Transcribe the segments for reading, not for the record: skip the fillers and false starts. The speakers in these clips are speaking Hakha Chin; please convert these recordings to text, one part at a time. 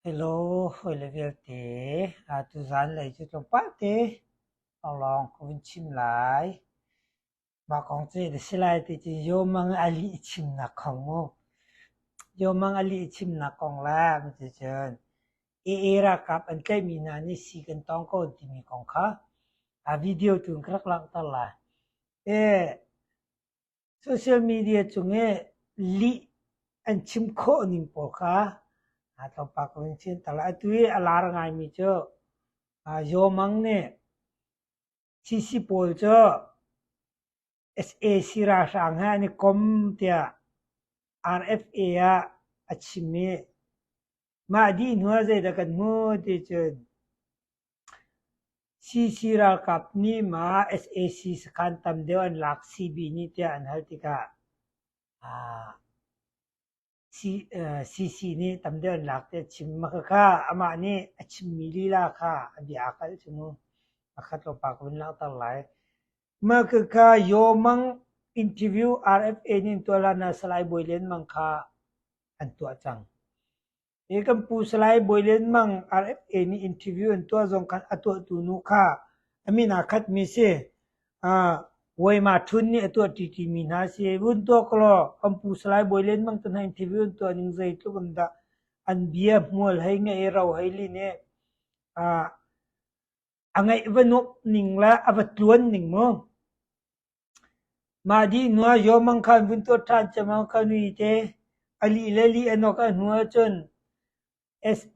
Hello hawile vialte, tuzaan lei cu tlawmpal te lawnglawng ka vun chim lai. Mah kong cu zeidah si lai ti cu Yawmang a lih chimnak kong mu. Yawmang a lih chimnak kong le cuticun AA ralkap an tlaihmi hna nih sii kan tawng ko an timi kong kha a video tu in ka rak langhter lai. Social media cung i lih an chim khawh ning pawl kha tlawmpal ka vun fianter lai. Atu i a lar ngaimi cu Yaw Mang nih CC pawl cu sac ralhrang he an i kom tiah RFA ah a chim i mah dih hnu ah zeidah kan hmuh ti cun CC ralkap nih ma sac sakhan tam deuh an lak CB nih tiah an hal tikah CC nih tam deuh an lak tiah a chim. Mah khakha amah nih a chimmi lila kha a bia aa kalh cu mu. Pakhat tlawmpal ka vun langhter lai. Mah khakha Yaw Mang interview RFA nih an tuah hlan ah Salai Bawi Lian Mang kha an tuah cang. Hi kan pu Salai Bawi Lian Mang RFA nih interview an tuah zong khan a tuahtu nu kha a min aa khatmi si. Waima Htun nih a tuah ṭiṭimi hna a si. Vun tuah kolaw kan pu Salai Bawi Lian Mang te hna interview an tuah ning zeitluk in dah an bia hmual hei ngaih i ro hei lin i a ngaih va nuamh ning le a va tluan ning mu. Mah dih hnu ah Yaw Mang kha an vun tuah ṭhan ciammam kha nui te a lih le lih a nok a hnu ahcun sac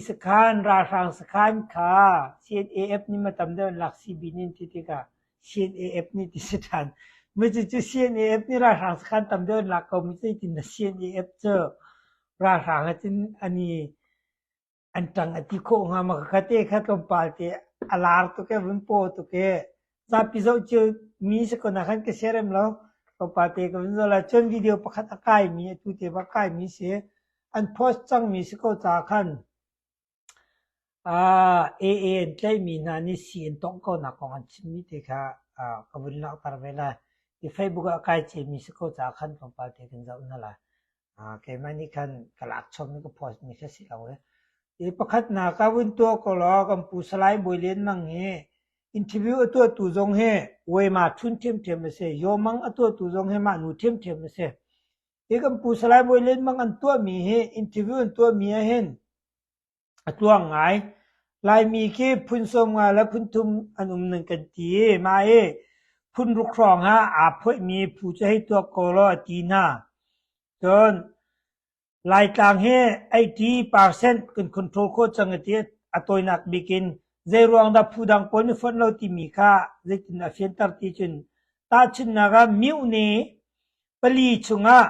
sakhan ralhrang sakhan kha CNAF nih ma tam deuh an lak CB nih an ti tikah CNAF nih ti si ṭhan. Mi cucu CNAF nih ralhrang sakhan tam deuh an lak ko mi zeitin dah CNAF cu ralhrang he cun an i an ṭang a ti khawh hnga maw? Khakha te kha tlawmpal te a lar tuk i a vun paw tuk i zapi zoh cio mi si ko na khan ka siarem lo. Tlawmpal te ka vun zoh lai. Cun video pakhat a kaimi atu te bak kaimi si. An post cangmi si ko caah khan AA an tlaihmi hna nih sii an tongh ko nak kong an chimmi te kha ka vun langhter ve lai. I Facebook ah kai ciami si ko caah khan tlawmpal te kan zoh hna lai. Keimah nih khan ka lak chom i ka post mi kha si lo i. Hi pakhatnak ah vun tuah ko law kan pu Salai Bawi Lian Mang hi interview a tuahtu zong hi Wema Htun ṭhiamṭhiam a si. Yaw Mang a tuahtu zong hi mah nu ṭhiamṭhiam a si. Hi kan pu Salai Bawi Lian Mang an tuahmi hi interview an tuahmi ahhin A tluang ngai. Laimi khi phun 50 le phun thum an um nan kan ti i mah hi phun ruk hrawng ah aa phoihmi phu cu hei tuak ko law a ti hna. Cun Laitlang hi 80% kan control khawh cang a ti. A tawinak bik in zeiruang dah phu dang pawl nih fonh lo timi kha zeitin a fianter ti cun tahchunhnak ah myohne pali chungah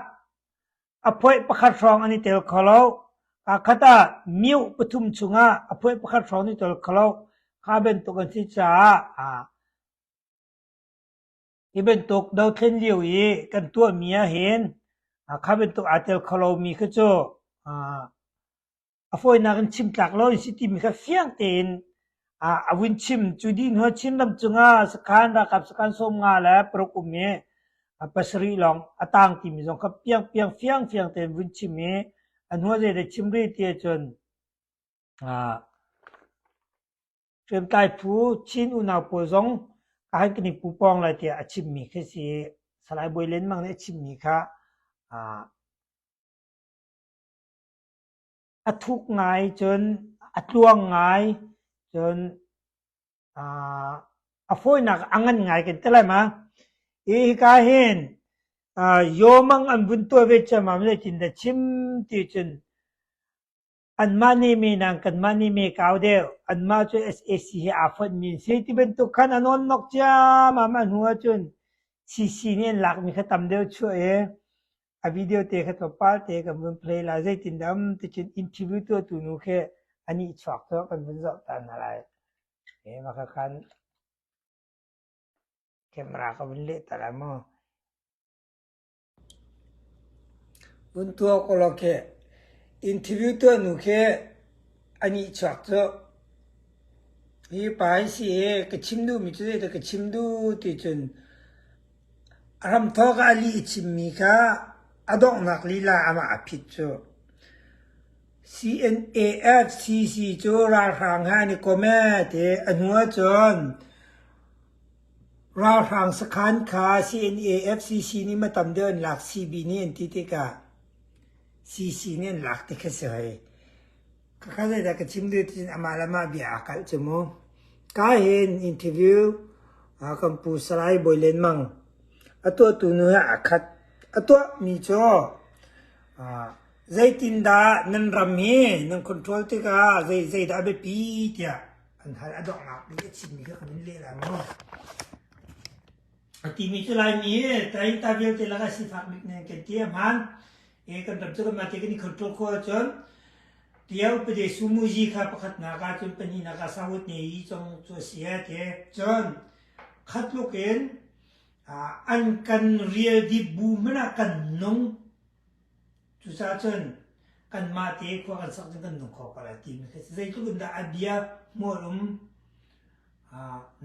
A phoih pakhat hrawng an i tel kho lo. Kaakhat ah mioh pathum chungah a phoih pakhat hrawng an i tel kho lo. Kha bantuk an si caah hi bantuk dothlen lio i kan tuahmi ahhin kha bantuk aa tel kho lomi kha cu A fawinak in chim tlak lo in si timi kha fiang tein a vun chim. Cu dih hnu ah Chinram cungah sakhan ralkap sakhan 56 um i pasarih lawng a tang timi zong kha piangpiang fiangfiang tein vun chim i a hnu ah zeidah chim rih ti ahcun hriamtlai phu Chin unau pawl zong ka han kan i pupawng lai tiah a chimmi khi si. Salai Bawi Lian Mang nih a chimmi kha A thuk ngai cun a tluang ngai cun a fawinak a ngan ngai kan ti lai ma. Hi hika hin Yawmang an vun tuah ve ciammam zeitindah chim ti cun anmah nih me nang kanmah nih me kau deuh anmah cu sac he aa fonhmi an si ti bantuk khan an awn-nok ciammam a hnu ahcun CC nih an lakmi kha tam deuh chuah i A video te kha tlawmpal te kan vun play lai. Zeitindah um ticun interview tuahtu nu khi a nihchuak cu kan vun zoh ta hna lai. Okay, maka khan camera ka vun leh ta lai mu. Vun tuah ko law khi interview tuah nu khi a nihchuak cu hi pa hi si hi ka chim duhmi cu zeidah ka chim duh ti cun A hramthawk ah a lih i chimmi kha a donghnak lila amah a phit cu. CNAFCC cu ralhrang he an i kom ee ti a hnu ahcun ralhrang sakhan kha CNAFCC nih ma tam deuh an lak CB nih an ti tikah CC nih an lak ti kha si hoi. Khakha zeidah ka chim duh tiin amah le amah bia aa kalh cu mu. Ka hin interview kan pu Salai Bawi Len Mang a tuahtu nu he aa khat. A tuahmi cu zeitindah nan ram hi nan control tikah zei zeidah a biapi tiah an hal. A donghnak bik a chimmi kha ka vun leh lai mu. A timi cu Laimi hi Tainta vialte lakah sifak bik nan kan ti a hmaan. E kan ram cu kanmah te kan i control khawh ahcun Tiao pade sumuzi kha pakhatnak ah cun pahnihnak ah sawut ne yi cong cu a si a ti. Cun khatluk in an kan rial dip bu hmanh ah kan nung. Cucaah cun kanmah te khua kan sak cun kan nung kho ko lai timi khi zeitluk in dah a bia hmual um.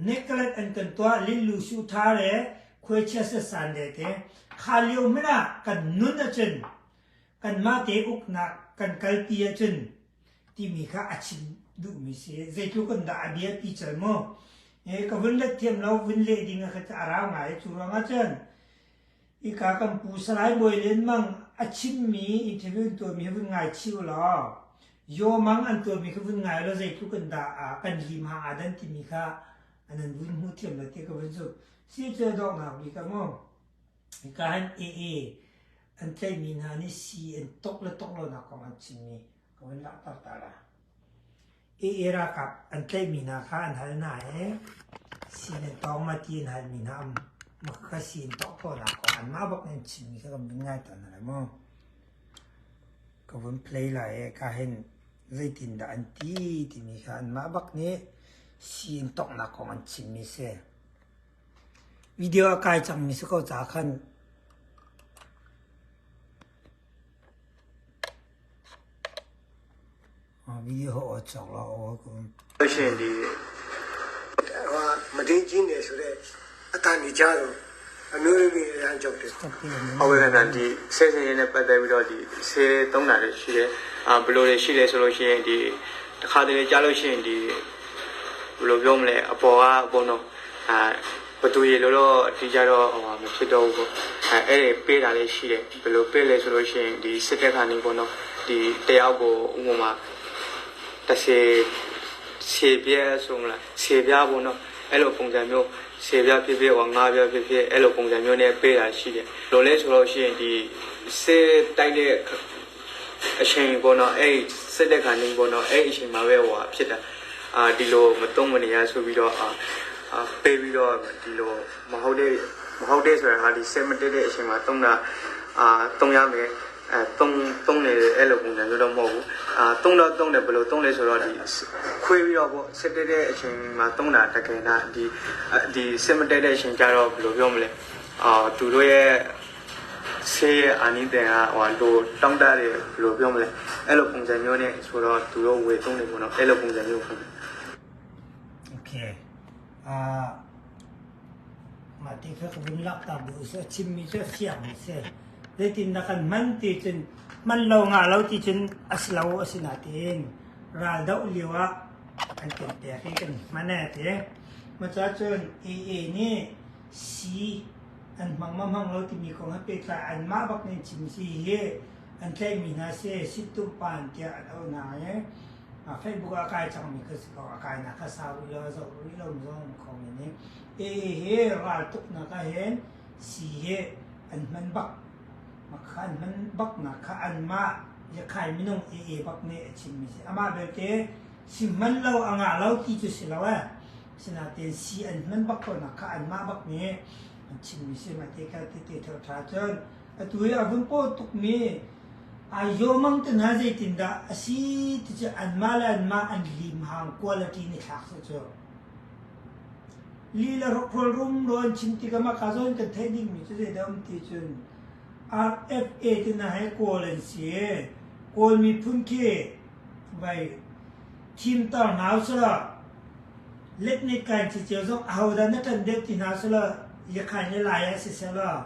Neklek an kan tuah lillu suhtha le khuaichia sasan le te kha lio hmanh ah kan nun ahcun kanmah te uknak kan kalpi ahcun timi kha a chim duhmi si. Zeitluk in dah a bia pi cal mu. Ka vun let thiam lo vun leh ding a kha a rau ngai. Cu ruangah cun Hika kan pu Salai Bawi Lian Mang a chimmi interview an tuahmi hi vun ngai chih u law Yaw Mang an tuahmi kha vun ngai u law zeitluk in dah kan lim hang aa dan timi kha an an vun hmu thiam lo ti ka vun zumh. Si cu a donghnak bik ah mu hika hin AA an tlaihmi hna nih sii an tok le tok lonak kong an chimmi ka vun langhter ta la. AA ralkap an tlaihmi hna kha an hal hna i sii nan tawng ma ti an halmi hna um. Mah kha sii an tawh khawhnak kong anmah bak nih an chimmi kha kan vun ngai tawn hna lai mu. Ka vun play lai i ka hin zeitindah an ti timi kha anmah bak nih sii an tawnghnak kong an chimmi si. Video a kai cangmi si ko caah khan ရှင်ဒီဟိုမဒင်းကြီးနေဆိုတဲ့အတန်ကြီးကြားတော့အမျိုးသမီးအရန်ကြောက်တယ် ဟုတ်ကဲ့ခင်ဗျာဒီဆဲဆဲရဲနဲ့ပတ်သက်ပြီးတော့ဒီဆဲသုံးတာတွေရှိတယ်အာဘယ်လိုတွေရှိလဲဆိုလို့ရှိရင်ဒီတစ်ခါတလေကြားလို့ရှိရင်ဒီဘယ်လိုပြောမလဲအပေါ်ကအပေါ်တော့အာဘသူရေလို့တော့ဒီကြတော့ဟိုမဖြစ်တော့ဘူးပေါ့အဲအဲ့ဒီပေးတာလေးရှိတယ်ဘယ်လိုပေးလဲဆိုလို့ရှိရင်ဒီစစ်တက်ခါနေပေါ့နော်ဒီတယောက်ကိုဥပမာ 30ခြေပြဲဆိုမလားခြေပြားပေါ့နော်အဲ့လိုပုံစံမျိုးခြေပြားဖြစ်ဖြစ်ဟောငါးပြားဖြစ်ဖြစ်အဲ့လိုပုံစံမျိုးနဲ့ပေးတာရှိတယ်လိုလဲဆိုတော့ရှိရင်ဒီစစ်တိုက်တဲ့အချိန်ပေါ့နော်အဲ့စစ်တဲ့ခါနေပေါ့နော်အဲ့အချိန်မှာပဲဟိုဖြစ်တာအာဒီလိုမတုံးမနေရဆိုပြီးတော့အာအာပေးပြီးတော့ဒီလိုမဟုတ်တဲ့မဟုတ်တဲ့ဆိုတာဟာဒီစစ်မတက်တဲ့အချိန်မှာတုံးတာအာတုံးရမယ်အဲတုံးတုံးနေတယ်အဲ့လိုပုံစံမျိုးတော့မဟုတ်ဘူးအာတုံးတော့တုံးတယ်ဘယ်လိုတုံးလဲဆိုတော့ဒီခွေးပြီးတော့ပေါ့စစ်တက်တဲ့အချိန်မှာတုံးတာတကယ်လားဒီဒီစစ်မတက်တဲ့အချိန်ကျတော့ဘယ်လိုပြောမလဲအာသူတို့ရဲ့ဆေးရဲ့အာနိသင်ကဟိုလိုတောင်းတတယ်ဘယ်လိုပြောမလဲအဲ့လိုပုံစံမျိုးနဲ့ဆိုတော့သူတို့ဝေသုံးနေပေါ့နော်အဲ့လိုပုံစံမျိုးပုံ Okay. Mah ti kha ka vun langhter duh a si. A chimmi cu a fiang a si. Zeitindah kan hman ti cun hman lo ngah lo ti cun a si lo a si nain raldoh lio ah an kan pek i kan hman a ti. Mah caah cun AA nih sii an hmang ma hmang lo timi kong he pehtlai anmah bak nih an chim si hi an tlaihmi hna si sittumpan tiah an auh hna i Facebook ah a kai cangmi kha si ko. A kainak kha sau rih lo, a zoh rih lo zong um kho men i AA hi raltuknak ah hin sii hi an hman bak. Mah an hman baknak kha anmah Yakhai minung AA bak nih a chimmi si. Amah belte si hman lo a ngah lo ti cu si lo eh. Asinain sii an hman bak ko nak kha anmah bak nih an chimmi si. Mah te kha tete ṭha cun atu hi a vun paw tukmi Ayo-mang te hna zeitindah a si ti cu anmah le anmah an limhang quality nih thlak seh cu. Li le hrokhrawl rumro an chim tikah mah ka zawn kan theih dingmi cu zeidah um ti cun RFA te hna hi Kawl an si i Kawl miphun khi vai thimter hna usih letnet kai ci cio zong ahodah na ṭan deuh ti hna usih law Yakhain le Lai ah siseh law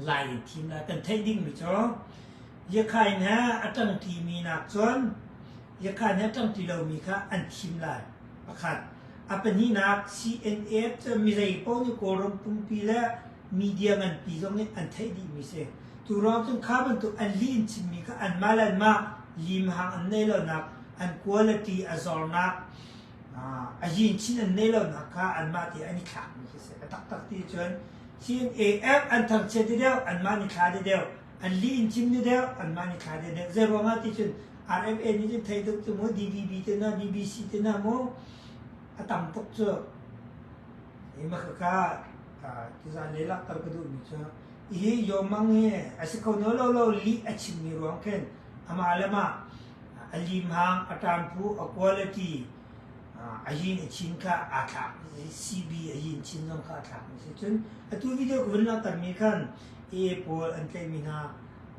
Lai in thim lai. Kan theih dingmi cu. Yakhain he a ṭangṭimi nakcun Yakhain he a ṭangṭi lomi kha an thim lai. Pakhat. A pahnihnak, CNF cu mizei paoh nih Kawlram pumpi le media nganpi zong nih an theih dihmi si. Tu ruang cun kha bantuk an lih in chimmi kha anmah le anmah limhang an neih lonak, an quality a zornak, a yin chin an neih lonak kha anmah te an i thlakmi khi si. A taktak ti cun CNAF an thangchiat deuh, anmah nih thla deuh, an lih in chim deuh, anmah nih thla deuh. Zei ruangah ti cun RFA nih cun thei tuk cu mu, DVB te na, BBC te na mu, a tam tuk cu. Hi makhaka tuzaan le lakter ka duhmi cu hi Yomang hi a si kho no lo lo lih a chimmi ruang khin amah le mah a limhang, a ṭamphu, a quality, a yin a chin kha aa thlak. CB a yin chin zong kha aa thlak mi si. Cun atu video ka vun langhtermi khan AA pawl an tlaihmi hna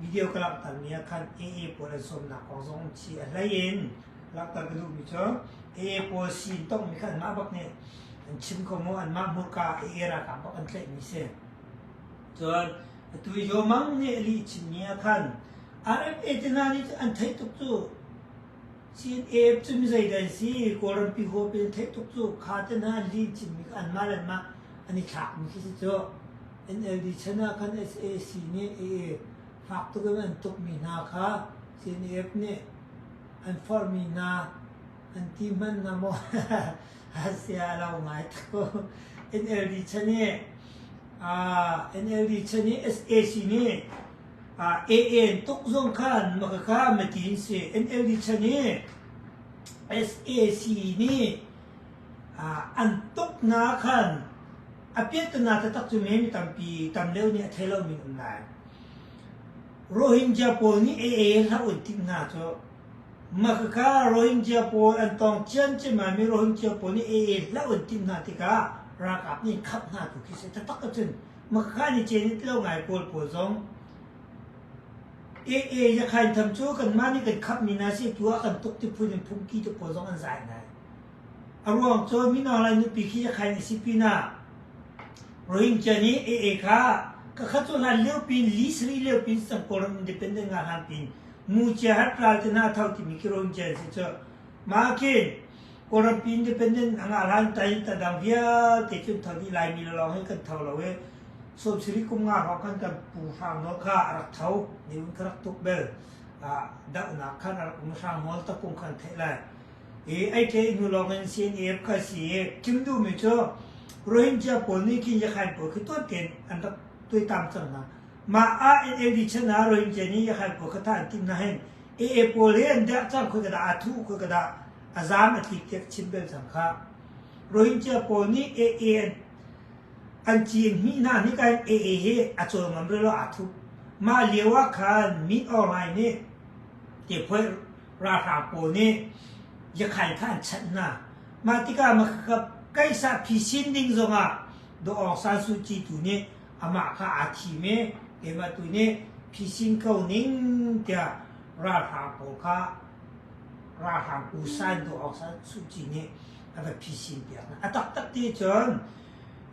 video ka langhtermi ah khan AA pawl an sawmnak kong zong um chih. A hlei in langhter ka duhmi cu AA pawl sin tongmi kha anmah bak nih an chim ko mu anmah hmurka AA ralkap bak an tlaihmi si. Cun atu Yomang nih a lih chimmi ah khan RFA te hna nih an theih tuk cu CNAF cu mi zeidah an si Kawlrampi huap in theih tuk cu kha te hna an lih chimmi kha anmah le anmah an i thlakmi khi si cu NLD chan ah khan SAC nih AA fak tuk in an tukmi hna kha CNAF nih an forhmi hna an ti hmanh na maw sia a lo ngai tuk NLD chan i NLD chan i SAC nih AA tuk zong khan makaka matin si NLD chan i SAC nih an tuk na khan a piahtana taktak cu mi tampi tam deuh nih a thei lomi um lai. Rohingya pawl nih AA hlah un timh hna cu Makhaka Rohingya pawl an tong ciamciam mi Rohingya pawl nih AA hlah un timh hna tikah ralkap nih khap hna tu khi si taktak ahcun Makhaka nih cen in lo ngai kawl pawl zong AA yakhain tham cu kanmah nih kan khapmi hna si tu ah kan tuk ti phun in phungki te pawl zong an zai ngai. A ruang cu Min Aung Hlaing nupi khi yakhain a si pinah Rohingya nih AA kha ka khat cu hlan lio pin li sarih lio pin sang Kawlram independent nga hlan pin mu cia hat ral te hna tho timi khi Rohingya an si cu mah khin Kawlram pi independent a ngah hlan tai ta dang vialte cun tho dih Laimi le lawng hi kan tho lo i sawm sarih kum nga hrawng khan kan pu Hrang Nawl kha a rak tho ne un kha rak tuk bel dohnak khan a rak um Hrang Nawl takung khan theih lai I ei ṭe hnu lawng in CNF kha si i chim duhmi cu Rohingya pawl nih khin Yakhain pawl khi tuan tein an rak tuaitam cang hna. Mah ah NLD chan ah Rohingya nih Yakhain pawl kha thah an timh hna hin AA pawl hi an derh cang khoi ka dah aa thuh khoi ka dah a zaam a tlik tiah ka chim bel cang kha. Rohingya pawl nih AA an an ci an hmih hna hnik ah AA hi a cawl ngam rih lo aa thup. Mah lio ah khan Min Aung Hlaing nih te ralhrang pawl nih Yakhain kha an chanh hna. Mah tikah kaisa phisin ding zongah Daw Aung San Suu Kyi tu nih amah kha aa thim i keimah tu nih phisin ko ning tiah ralhrang pawl kha ralhrang Pu San Daw Aung San Suu Kyi nih a va phisin piak hna. A taktak ti cun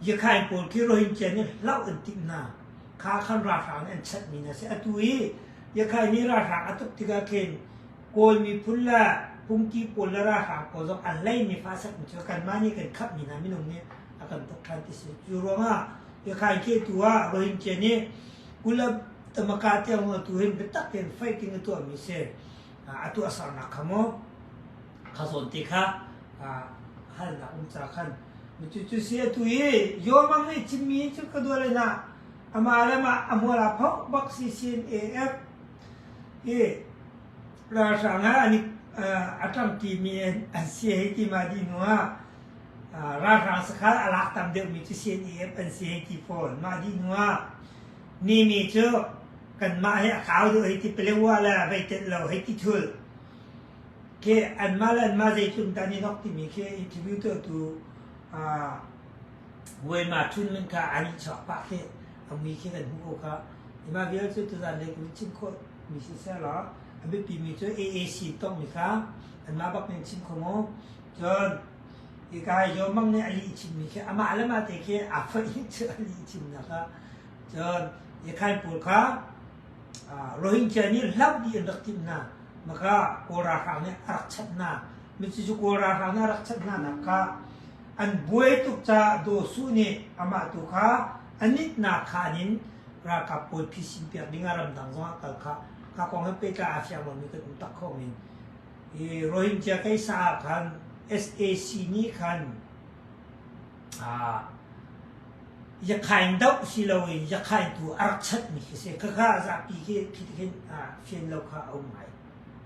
Yakhain pawl khi Rohingya nih hlauh an timh hna. Kha khan ralhrang nih an chanhmi hna si. Atu i Yakhain nih ralhrang a tuk tikah khin Kawl miphun le pungki pawl le ralhrang pawl zong an leimi fa sakmi cu kanmah nih kan khamhmi hna minung nih a kan tuk ṭhan ti si. Cu ruangah Yakhain khi atu ah Rohingya nih Kula Tamaka tiang atu hin biatak tein fighting a tuahmi si. A tuahsernak kha mu kha zawn te kha halnak um ca khan cucu si atu i Yomang nih chimmi cu ka dual in ah amah le mah a hmual a phoh bak si sin AF hi ralhrang ah an a ṭangṭimi an si hei ti ma dih hnu ah ralhrang sakhan a lak tam deuhmi cu CNAF an si hei ti fawn mah dih hnu ah Nimi cu kanmah hi a kau deuh hei ti Palewa le vei telh lo hei ti thul Khi anmah le anmah zeitluk dah an i nok timi khi interview tuahtu Weimar Thunman kha an i chuak pah khi a mui khi kan hmuh ko kha. Mah vial cu tuzan lei kan chim khawh mi siseh law a biapi mi cu AAC tongmi kha anmah bak nih an chim kho maw? Cun hika hi Yaw Mang nih a lih chimmi khi amah le mah te khi aa foih cu a lih chimnak kha. Cun Yakhain pawl kha. Rohingya nih hlauh dih an rak timh hna. Maka Kawl ralhrang nih a rak chanh hna. Cucu Kawl ralhrang nih a rak chanh hna nak kha an buai tuk caah Daw Suh nih amah tu kha a nitnak khaan in ralkap pawl phisin piak ding ah ramdang zong ah kal kha kha kong he pehtlai aa fiang lomi kan um tak kho men. Hi Rohingya kaisa ah khan sac nih khan Yakhain doh si loin yakhain tu a rak chanhmi khi si. Khakha zapi khi khi khin fian lo kha a um ngai.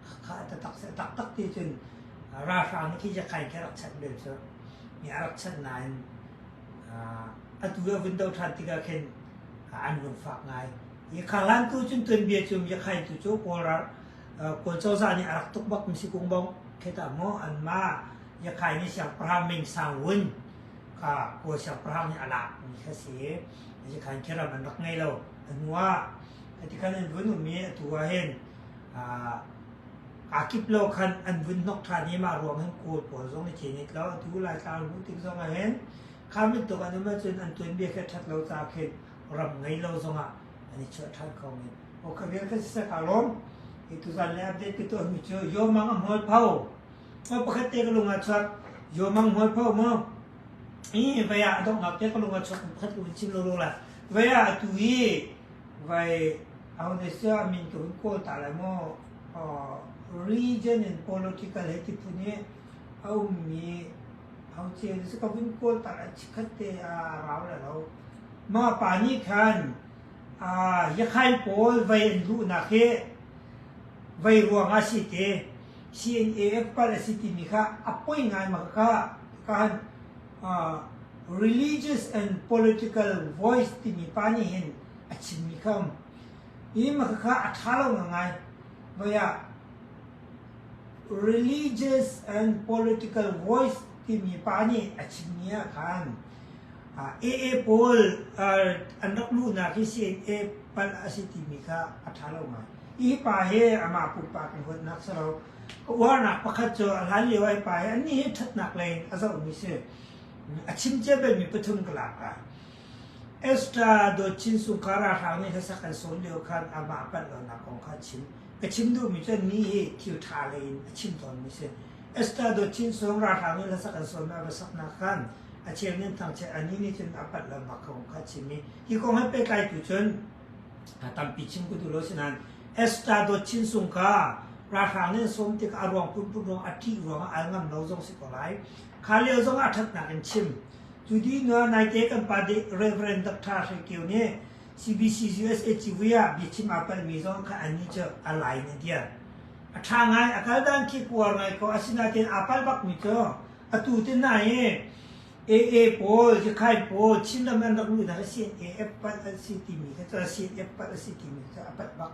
Khakha taktak si taktak ti cun ralhrang nih khi yakhain khi a rak chanh bel cu. Mi a rak chanh nain atu a vun do ṭhan tikah khin an lungfak ngai. Hi khahlan tu cun tuanbia cu yakhain tu cu Kawl ral Kawl cozah nih a rak tuk bak mi si kung bong kheta maw anmah Yakhai nih siangpahrang Ming Sang Wun kha Kawl siangpahrang nih a lak mi kha si. Yakhain khi ram an rak ngei lo. A hnu ah hiti khan an vun um i atu ah hin aa kip lo khan an vun hnok ṭhan i mah ruang hin Kawl pawl zong nih cin lo. Atu Laitlang an hmuh tik zong ah hin kha bantuk an um ahcun an tuanbia khi a ṭhat lo caah khin ram ngei lo zong ah an i chuah ṭhan kho men. Aw kha vial kha siseh kaa lawm. Hi tuzan le update ka tuahmi cu Yomang a hmual pho. Aw pakhat te ka lung ah chuak. Yomang hmual pho maw? I vai ah a donghnak te ka lung ah chuak pakhat ka vun chim lawlaw lai. Vai ah atu i vai aho ne sia min ka vun kawl ta lai maw? Region and political he ti phun i a ummi ho ce ka vun kawl ta lai chikkhat te a rau lai lo. Mah pa nih khan Yakhain pawl vei an luhnak hi vei ruangah a si ti CNAF palh a si timi kha a poi ngai ma kha khan religious and political voice timi pa nih hin a chimmi kha um. Hi ma kha a ṭha lo ngai. Voi ah religious and political voice timi pa nih a chimmi ah khan AA pawl an rak luhnak hi CNA palh a si timi kha a ṭha lo ngai. Hi pa hi amah pumpak in huatnak si lo. Ka uarnak pakhat cu a hlan lio ai pa hi annih hi ṭhatnak lei in a zohmi si. A chim cia balmi pathum ka lak lai. Esther Dawt Chin Sungkhar ralhrang nih hlasak an sawm lio khan amah palh lonak kong kha a chim. Ka chim duhmi cu annih hi thil ṭha lei in a chim tawnmi si. Esther Dawt Chin Sung ralhrang nih hlasak an sawm a va saknak khan a cheu nih an thangchiat anih nih cun a palh lonak kong kha a chim i hi kong he pehtlai tu cun tampi chim ka duh lo sinain Esther Dawt Chin Sung kha ralhrang nih an sawm tikah a ruang phunphun ruang a ṭih ruangah al ngam lo zong si ko lai. Kha lio zong ah ṭhatnak in chim. Cu dih hnu ah naite kan pa Reverend Dr. Hre Kio nih CBC USA civui ah biachim aa palhmi zong kha annih cu a lai in a dir. A ṭha ngai, a kal dan khi kuar ngai ko, asinain aa palh bakmi cu atu te hna hi AA pawl, Yakhain pawl, Chinram an rak luhnak hi CNAF palh an si timi kha cu CNF palh a si timi kha a palh bak.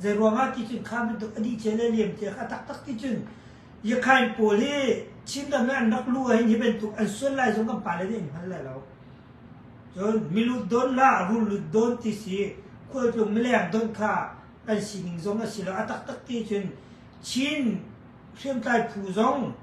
Zei ruangah ti cun kha bantuk a dih cia le liam cia kha taktak ti cun Yakhain pawl hi Chinram i an rak luh ahhin hi bantuk an sual lai zong kan pale nih an hngal lai lo. Cun milut don la rul lut don ti si khualtlung mileng don kha kan sining zong a si lo. A taktak ti cun Chin hriamtlai phu zong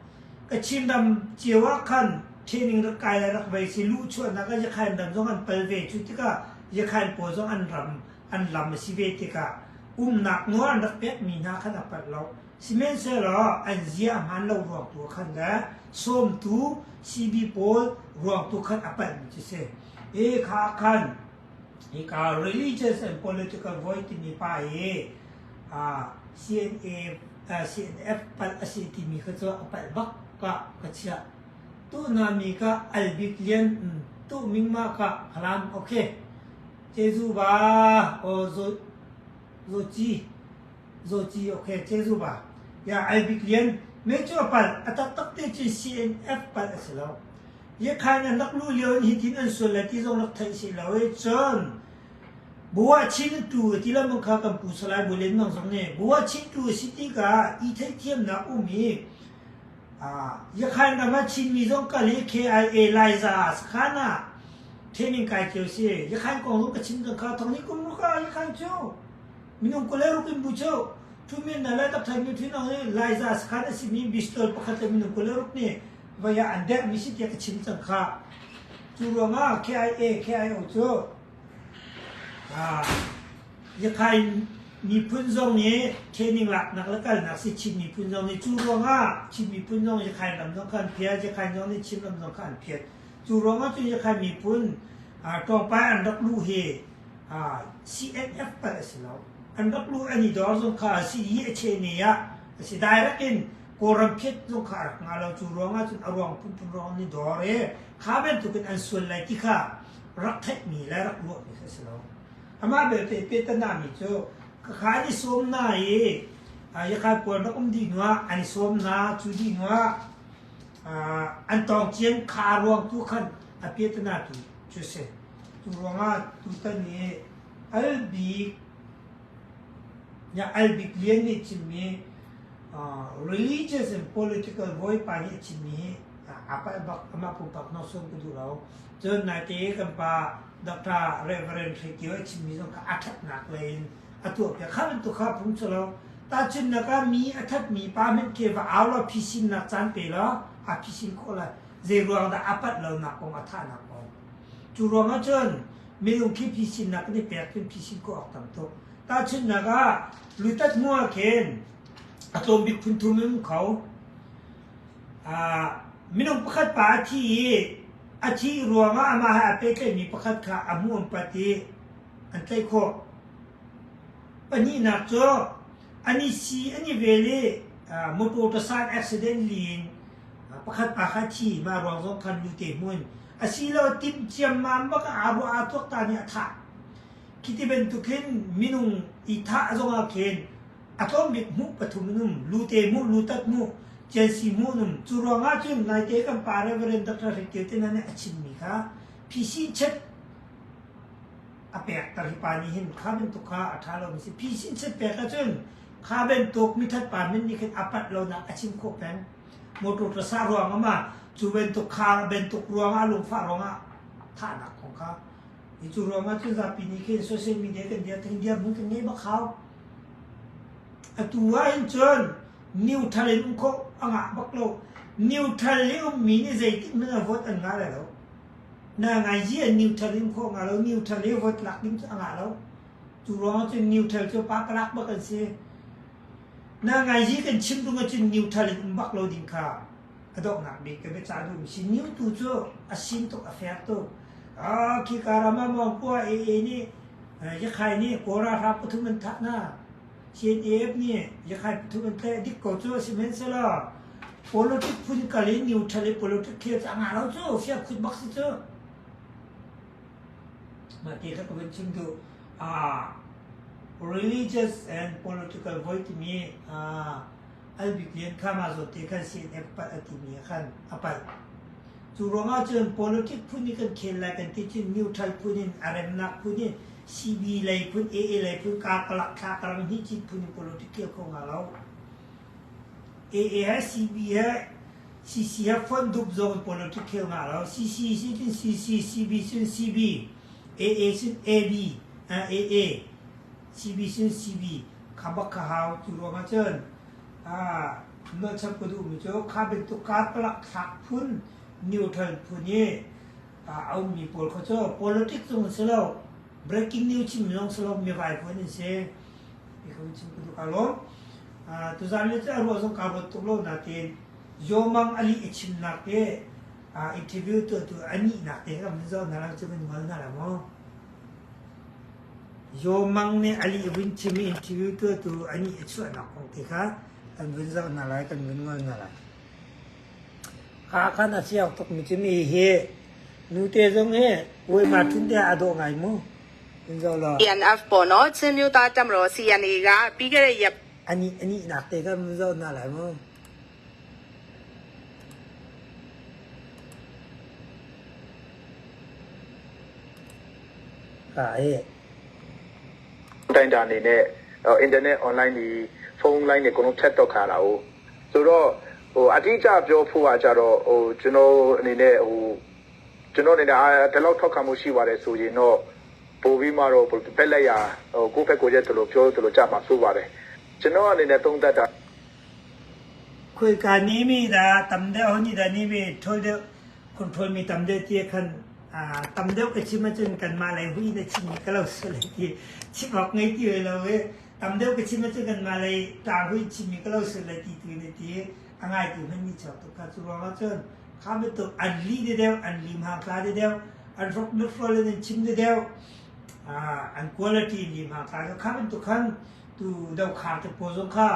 Kachin ram cio ah khan training rak kai le rak vei si luhchuahnak ah Yakhain ram zong an pal ve cu tikah Yakhain pawl zong an ram an lam a si ve tikah umnak nawl an rak pekmi hna khan a palh lo. Sihmanhsehlaw an zia a hmaan lo ruang tu ah khan le sawmtu CB pawl ruang tu khan a palhmi cu si. Hi kha ah khan hika religious and political voice timi pa hi CNA CNF palh a si timi kha cu a palh bak ka ka chiah. Tuhna mi ka Albik Lian tu mingma ka Falam okay. Jezu ba o zo zo chi Zawci okay Jezu ba ya Albik Lian me cu a palh a taktak te cu CNF palh a si lo. Yakhain an rak luh lio in hitin an sual le ti zong rak theih si lo i cun Buah chin tu ti lamang kha kan pu Salai Bawi Lian Mang zong nih buah chin tu a si tikah i theihthiamnak um i Yakhain ram ah Chinmi zong kal i KIA Laiza sakhan ah training kai cio si. Yakhain kong zong ka chim cang kha thong ni kum ruk ah Yakhain cu minung 26 in bu cu Thumin na le tak thai mi thin ang i Laiza sakhan a simi bistol pakhat le minung 26 nih vai ah an derhmi si tiah ka chim cang kha. Cu ruangah KIA KIO cu Yakhain Miphun zong nih training laknak le kalnak si Chin miphun zong nih cu ruangah Chin miphun zong Yakhain ram zong kha an phiat, Yakhain zong nih Chin ram zong kha an phiat. Cu ruangah cun Yakhain miphun tlawmpal an rak luh hi CNF palh a si lo. An rak luh an i dor zong kha a si i a chene ah a si. Direct in Kawlram phiat zong kha a rak ngah lo. Cu ruangah cun a ruang phunphun ruang an i dor i kha bantukin an sual lai ti kha rak theihmi le rak ruahmi kha a si lo. Amah belte petanami cu khakha an i sawm hna i Yakhai puan rak um dih hnuah an i sawm hna. Cu dih hnuah an tawng cian kha ruang tu khan a piatana tu cu a si. Cu ruangah tutan i Albik Albik Lian nih chimmi religious and political bawipa nih a chimmi hi aa palh bak amah pumpak nawlsawm ka duh lo. Cun naite kan pa Dr. Reverend Hre Kio a chimmi zong kha a ṭhatnak lei in a tuahpiak. Kha bantuk kha phung cu lo. Tahchunhnak ah mi a thatmi pa hmanh khi va au law phisinnak caan pe law aa phisin khawh lai. Zei ruang dah a palh lonak kong a thahnak kong. Cu ruangah cun minung khi phisinnak kan i pek cun phisin khawh awk tam tuk. Tahchunhnak ah lutat hnu ah khin a tlawm bik phun thum in um kho. Minung pakhat pa a thi i a thih ruangah amah he aa pehtlaihmi pakhat kha a hmuh an pat i an tlaih khawh. Pahnihnak cu an i si an i vel i motor tasan accident li in pakhat pa kha a thi mah ruang zong khan lute hmun asilo timh ciammam bak ah aa ruah aa tuaktan i a thah. Khi ti bantuk hin minung i thah zongah khin A tlawmbik hmuh pathum in um, lute hmuh, lutat hmuh, Chelsea hmuh in um. Cu ruangah cun naite kan pa Reverend Dr. Hre Kio te hna nih a chimmi kha phisin chet a pekter hi pa nih hin kha bantuk kha a ṭha lomi si. Phisin chet pek ahcun kha bantuk mithat pa min nih khin a pat lonak a chim khawh peng. Motor tlasa ruangah ma cu bantuk kha bantuk ruangah lungfah ruangah thahnak kong kha hi cu ruangah cun zapi nih khin social media kan dir thing dirhmun kan ngei bak hau. Atu ahhin cun neutral in um khawh a ngah bak lo. Neutral i ummi nih zeitik hmanh ah vote an ngah lai lo. Na ngaiji ah neutral in um khawh a ngah lo. Neutral i vote lak ding cu a ngah lo. Cu ruangah cun neutral cu pa palak bak an si. Na ngaiji kan chim tung ahcun neutral in um bak lo ding kha a donghnak bik ka biacah duhmi si. New tu cu a sin tuk, a fair tuk. Ah, khika ram ah maw kua AA nih Yakhai nih Kawl ralhrang pathum an thah hna. CNAF nih Yakhai pathum an tlaih. Dik ko cu sihmanhsehlaw politic phun kal in neutral i politic khel cu a ngah lo cu fiang khut bak si cu. Mah ti kha ka vun chim duh. Religious and political voi timi Albik Lian kha mah zawn te khan CNF palh a timi ah khan a palh. Cu ruangah cun politic phun i kan khel lai kan ti cun neutral phun in a remnak phun in CB lei phun, AA lei phun, karkalak thla karang hnih cit phun in politic khel kho hnga lo. AA he CB he CC he fonh dup zong in politic khel hnga lo. CC si cun CC, CB cun CB, AA cun AB, AA, CB cun CB kha bak kha hau. Cu ruangah cun Nolchap ka duhmi cu kha bantuk karkalak thlak phun, neutral phun i a ummi pawl kha cu politics zong an si lo, breaking news chimmi zong si lo, mivai phun an si. Ti kha chim ka duh. Kaa lawm. Tuzaan le cu a ruah zong kaa ruat tuk lo nain Yomang Ali a chimnak te interview tuahtu a nihnak te kan vun zoh hna lai cu kan ngol hna lai maw? Yaw Mang nih a lih vun chim i interview tuahtu a nih a chuahnak kong ti kha kan vun zoh hna lai, kan vun ngol hna lai. Ka khan a fiang tukmi cu mi hi nute zong hi uaima ṭhun te ah a dawh ngai mu. Vun zoh law. CNF ပေါ့နော်ချင်းမျိုးသားတပ်မတော် CNA ကပြီးခဲ့တဲ့ရက် A nih a nihnak te kan vun zoh hna lai mu. တိုင်းတာအနေနဲ့ internet online တွေဖုန်း line တွေအကုန်လုံးဖြတ်တော့ခါတာ哦ဆိုတော့ဟိုအတိအကျပြောဖို့ကကြတော့ဟိုကျွန်တော်အနေနဲ့ဟိုကျွန်တော်အနေနဲ့ဒီလောက်ထောက်ခံမှုရှိပါတယ်ဆိုရင်တော့ပို့ပြီးမှတော့ဘက်လက်ရဟိုကိုယ့်ဘက်ကိုရက်တယ်လို့ပြောတယ်လို့ကြမှာဆိုပါတယ်ကျွန်တော်အနေနဲ့သုံးသပ်တာ Khoika ni mi dah tam deuh ho nih dah ni mi ṭhawl deuh control mi tam deuh ti khan tam deuh ka chim ahcun kanmah lei hui na chimmi ka lo sual lai ti chim awk ngei ti lo i. Tam deuh ka chim ahcun kanmah lei ṭahui chimmi ka lo sual lai ti tu in a ti. A ngaitu hmanh nih chuak tuk kha. Cu ruangah cun kha bantuk an lih deuh, an lim hangtla deuh, an hrok nuthrol in an chim deuh, an quality in lim hangtla deuh. Kha bantuk khan tu dokhar te pawl zong kha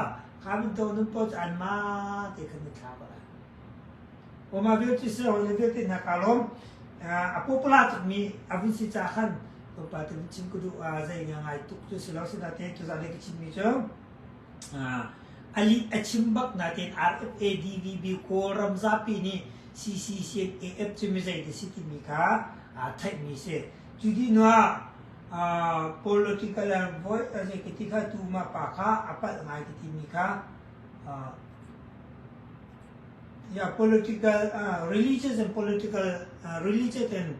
kha bantuk nun pawl cu anmah te khan na thla ko lai. Mah vialte si hawi le vialte hna kaa lawm. A popular tukmi a vun si caah khan tlawmpal te vun chim ka duh. Zei ngai tuk cu si lo. Sinain tuzaan i ka chimmi cu a lih a chim bak nain RFA, DVB Kawlram zapi nih CCCNAF cu mizei dah si timi kha aa theihmi si. Cu dih hnu ah political voice a zei ka ti kha tu mah pa kha a palh ngai ka timi kha Yeah, political, religious and political, religious and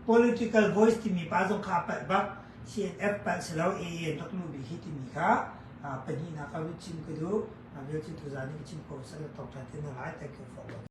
political voice timi pa zong kha a palh bak. CNF palh si lo, AA an rak luh bik hi timi kha pahnihnak ah chim ka duh. Vial cu tuzaan i ka chim ko sal tawk ṭhan te hna lai. Thank you for watching.